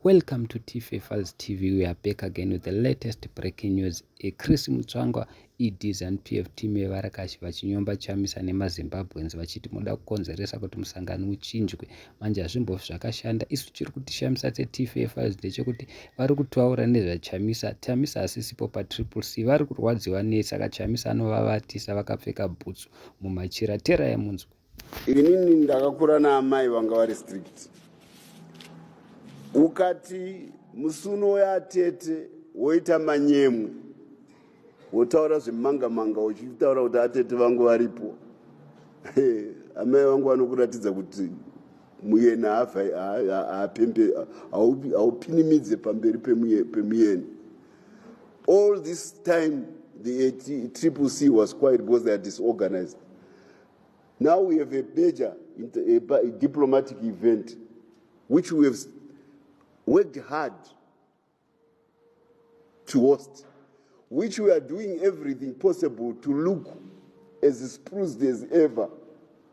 Welcome to TFA Files TV. We are back again with the latest breaking news. Chris Mutsvangwa, ED ZANU-PF team yevarakashi vachinyomba Chamisa nemaZimbabweans vachiti muda kukonzeresa kuti musangano uchinjwe. Manje hazvimbofi zvakashanda. Isu chiri kutishamisa seTFA Files ndechekuti vari kutaura nezvaChamisa. Chamisa asisipo paTriple C. Vari kurwadziwa nei saka Chamisa anovavatisa vakapfeka bhutsu mumachira. Terai munzwe. Inini ndakakura naamai vanga vari strict. Ukati musuno weatete woita manyemwe, wotaura zvemanga manga uchitaura kuti atete vangu varipo, amai vangu vanokuratidza kuti muyeni haapembe, haupinimidze pamberi pemuyeni. All this time the Triple C was quiet because they are disorganized. Now we have a major a diplomatic event which we have worked hard to host, which we are doing everything possible to look as spruced as ever,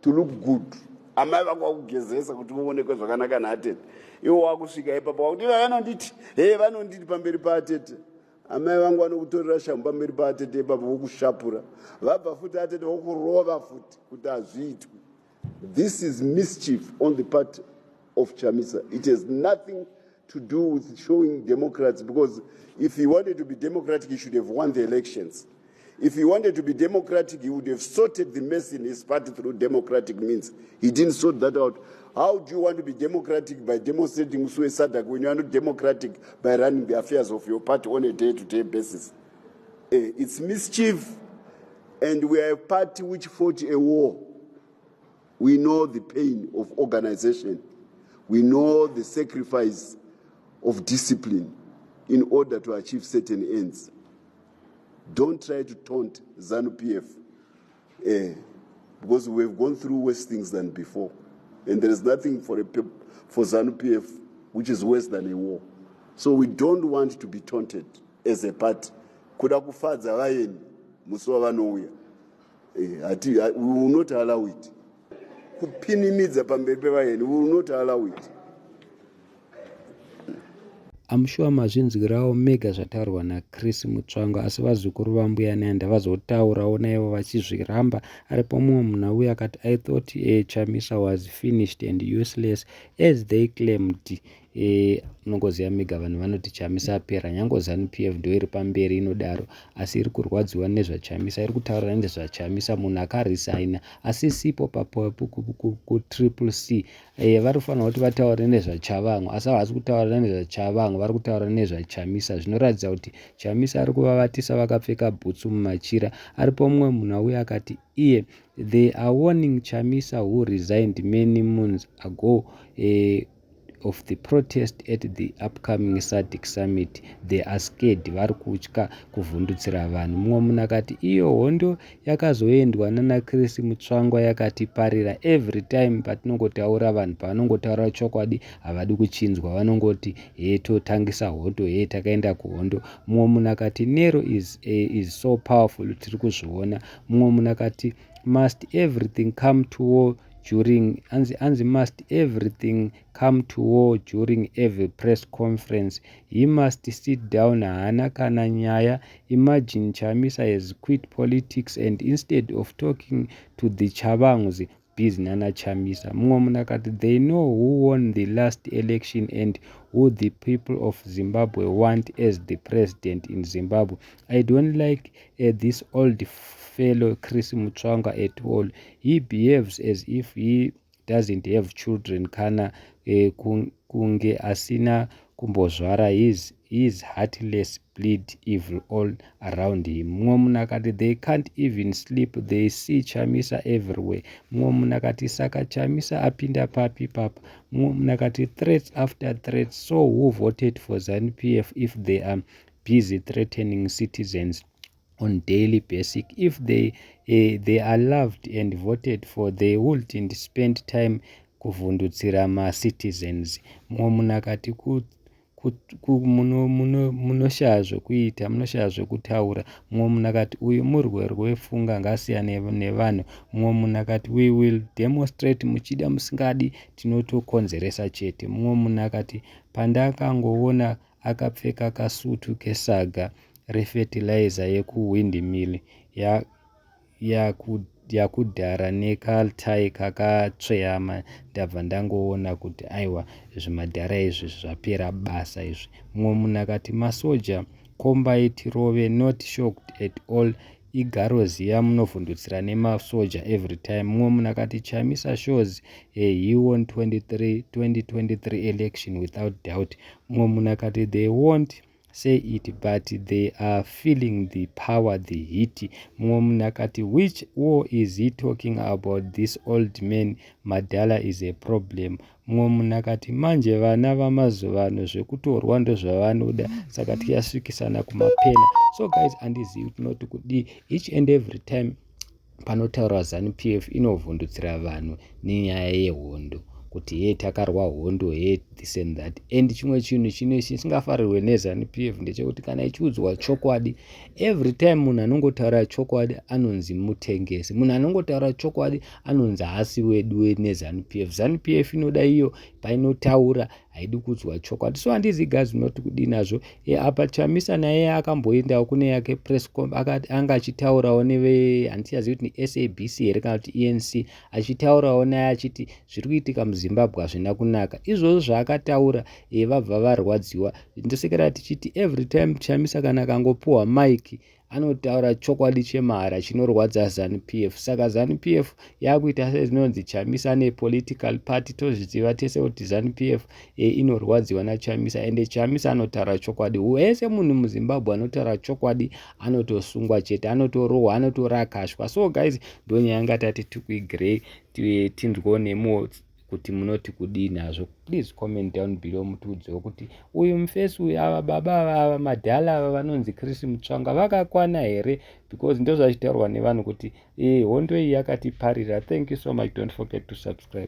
to look good. Amai vangu vakugezesa kuti muonekwe zvakanaka naatete. Iwo wakusvika ipapo wakuti vanonditi he, vanonditi pamberi paatete. Amai vangu vanokutorera shamhu pamberi paatete ipapo, vokushapura. Vabva futi, atete vokurova futi kuti hazviitwi. This is mischief on the part of Chamisa. It has nothing to do with showing Democrats, because if he wanted to be democratic, he should have won the elections. If he wanted to be democratic, he would have sorted the mess in his party through democratic means. He didn't sort that out. How do you want to be democratic by demonstrating musi weSADC when you are not democratic by running the affairs of your party on a day-to-day basis? It's mischief, and we are a party which fought a war. We know the pain of organization. We know the sacrifice of discipline in order to achieve certain ends. Don't try to taunt ZANU-PF, because we've gone through worse things than before. And there is nothing for ZANU-PF which is worse than a war. So we don't want to be taunted as a party. Kuda kufadza vayeni musi wavanouya. We will not allow it. Kupinimidza pamberi pevayeni, we will not allow it. I'm sure mazvinzwirawo mega zvataurwa naChris Mutsvangwa, asi vazukuru vambuya Nehanda vazotaurawo naivo vachizviramba. Aripo mumwe munhu auya akati, "I thought Chamisa was finished and useless as they claimed." Munongoziva mega vanhu vanoti Chamisa apera, nyange ZANU PF ndo iri pamberi inodaro, asi iri kurwadziwa nezvaChamisa, iri kutaura nezvaChamisa, munhu akaresigna asi sipo kuTriple C. Vari kufanira kuti vataure nezvaTshabangu, asi havasi kutaura nezvaTshabangu, vari kutaura nezvaChamisa. Zvinoratidza kuti Chamisa ari kuvavatisa vakapfeka bhutsu mumachira. Aripo mumwe munhu auya akati iye, "They are warning Chamisa, who resigned many months ago, of the protest at the upcoming SADC summit. They are scared." Vari kutya kuvhundutsira vanhu. Mumwe munhu akati iyo hondo yakazoendwa nanaChris Mutsvangwa yakatiparira. Every time patinongotaura, vanhu pavanongotaura chokwadi havadi kuchinzwa, vanongoti he, totangisa hondo, he, takaenda kuhondo. Mumwe munhu akati, "Nero is so powerful, tiri kuzviona." Mumwe munhu akati, "Must everything come to war during," anzi, "must everything come to war during every press conference? He must sit down, haana kana nyaya. Imagine Chamisa has quit politics and instead of talking to the Tshabangus, busy nana Chamisa." Mumwe munhu akati, "They know who won the last election and who the people of Zimbabwe want as the president in Zimbabwe. I don't like this old fellow Chris Mutsvangwa at all. He behaves as if he doesn't have children, kana kunge asina kumbozvara. His heartless bleed evil all around him." Mumwe munhu akati, "They can't even sleep, they see Chamisa everywhere." Mumwe munhu akati, "Saka Chamisa apinda papi papa?" Mumwe munhu akati, "Threats after threats. So who voted for ZANU PF if they are busy threatening citizens on daily basis? If they are loved and voted for, they wouldn't spend time kuvhundutsira macitizens." Mumwe munhu akati Munoshaya zvekuita, munoshaya zvekutaura. Mumwe munhu akati, "Uyu murwere wepfungwa, ngasiyane nevanhu." Mumwe munhu akati, "We will demonstrate muchida musingadi, tinotokonzeresa chete." Mumwe munhu akati, "Pandakangoona akapfeka kasutu kesaga refetilizer yekuWindmill yakudhara nekatai kakatsveyama, ndabva ndangoona kuti aiwa, zvimadhara izvi zvapera basa izvi." Mumwe munhu akati, "Masoja kombai tirove, not shocked at all, igaroziya munovhundutsira nemasoja every time." Mumwe munhu akati, "Chamisa shows he won 23 2023 election without doubt." Mumwe munhu akati, "They won't say it, but they are feeling the power, the heat." Mumwe munhu akati, "Which war is he talking about? This old man madala is a problem." Mumwe munhu akati, "Manje vana vamazuva ano zvekutorwa ndozvavanoda, saka tichasvikisana kumapena." So guys, handizivi tinoti kudii. Each and every time panotaurwa ZANU PF, inovhundutsira vanhu nenyaya yehondo, kuti he, takarwa hondo, he, this and that. And chimwe chinhu chine chisingafarirwe neZANU PF ndechekuti kana ichiudzwa chokwadi, every time munhu anongotaura chokwadi anonzi mutengesi, munhu anongotaura chokwadi anonzi haasi wedu neZANU PF. ZANU PF inoda iyo painotaura, haidi kuudzwa chokwadi. So handizi guys, unoti kudii nazvo? Apa Chamisa naye akamboendawo kune yake press, anga achitaurawo neve, handichazivi kuti neSABC here kana kuti ENC, achitaurawo naye achiti zviri kuitika muZimbabwe hazvina kunaka. Izvozvo zvaakataura, vabva varwadziwa. Ndosekera tichiti every time Chamisa kana akangopuhwa mike, anotaura chokwadi chemahara chinorwadza ZANU PF. Saka ZANU PF yakuita sezvinonzi Chamisa nepolitical party. Tozviziva tese kuti ZANU PF inorwadziwa naChamisa, ende Chamisa anotaura chokwadi. Wese munhu muZimbabwe anotaura chokwadi anotosungwa chete, anotorohwa, anotorakashwa. So guys, ndonyaya yanga tati tikuigrey, tinzwewo nemo kuti munoti kudii nazvo. Please comment down below, mutiudzewo kuti uyu mufesi uyu, ava baba ava, ava madhala ava vanonzi Chris Mutsvangwa vakakwana here? Because ndozvachitaurwa nevanhu kuti hondo iyi yakatiparira. Thank you so much. Don't forget to subscribe.